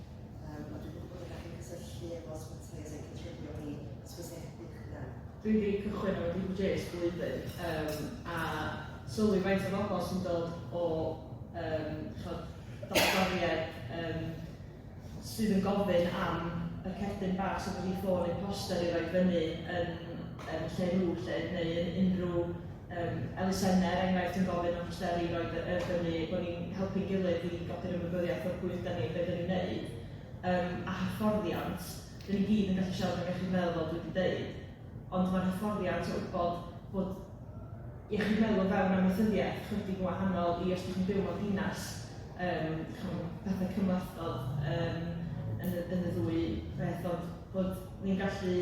[SPEAKER 8] Um, a dwi'n gwybod bod ydych chi'n cysylltu efo ysbytai a seiciatryddion i hysbysebu eich hunan.
[SPEAKER 2] Dwi wedi cychwyn efo DPJ ers blwyddyn um, a sylwi faint o bobl sy'n dod o um, chod, doctoriaid um, sydd yn gofyn am y cerdyn bach sydd wedi ffôn neu poster i roi fyny yn, yn lle nhw lle, neu yn unrhyw um, elusennau, er enghraifft, yn gofyn am posteri i roi fyny, bod ni'n helpu'n gilydd i godi'r ymwybyddiaeth o'r pwy ydan ni, beth ydyn ni'n neud, um, a hyfforddiant. Dyn ni gyd yn gallu siarad am iechyd meddwl fel dwi wedi deud, ond mae'r hyfforddiant o wybod bod iechyd meddwl o fewn amaethyddiaeth chydig yn wahanol i os ydych chi'n byw mewn dinas, um, pethau cymhlethdod um, yn, y, yn y ddwy beth, ond bod ni'n gallu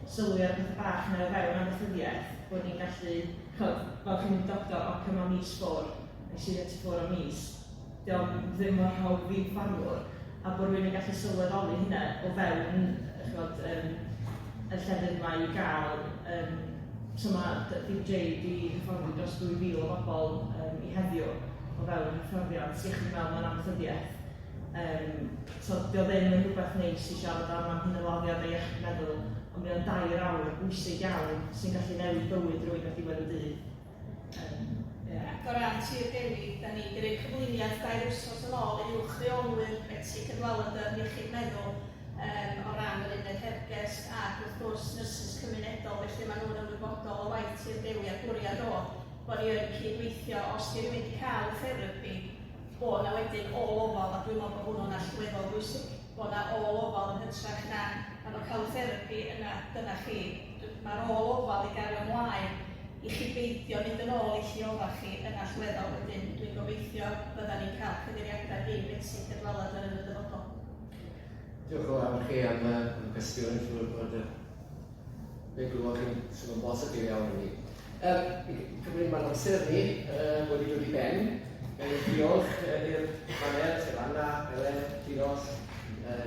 [SPEAKER 2] sylwi ar y pethau bach yna o fewn amaethyddiaeth, bod ni'n gallu, chod, fel chi'n mynd doctor, o, cyma mis ffwr, neu sydd ti ffwr am mis, dio'm ddim mor hawdd i'n ffarmwr, a bod rhywun yn gallu sylweddoli hynna o fewn ch'mod yym y llefydd 'ma i gael yym so ma' DPJ 'di hyfforddi dros 2,000 o bobl yym i heddiw o fewn hyfforddiant iechyd meddwl mewn amaethyddiaeth. Yym so 'di o ddim yn rhywbeth neis i siarad am am hunanladdiad a iechyd meddwl, ond mae o'n dair awr bwysig iawn sy'n gallu newid bywyd rhywun ar diwedd y dydd. Yym, ie.
[SPEAKER 3] Ac o ran Tir Dewi, da ni 'di rhoi cyflwyniad dair wythnos yn ôl i uwch reolwyr Betsi Cadwaladr Iechyd Meddwl yym o ran yr uned Hergest ac wrth gwrs nyrsys cymunedol, felly maen nhw'n ymwybodol o waith Tir Dewi a'r bwriad oedd bod ni yn cyd-weithio os 'di rhywun 'di cael therapi bod 'na wedyn ôl-ofal a dwi'n meddwl bod hwnnw'n allweddol bwysig, bod 'na ôl-ofal yn hytrach na maen nhw'n cael y therapi yna dyna chi. Mae'r ôl-ofal i gario ymlaen i chi beidio mynd yn ôl i lle oeddach chi yn allweddol wedyn dwi'n gobeithio fyddan ni'n cael cyfeiriadau gin Betsi Cadwaladr yn y dyfodol.
[SPEAKER 1] Diolch yn fawr i chi am, uh, am y cwestiwn, yn siŵr bod uh, fe glywch chi'n sôn bositif iawn i ni. Um, cymryd mae'n amser ni uh, wedi dod i ben. Gawn ni diolch i'r panel, sef Anna, Elen, Llinos, uh,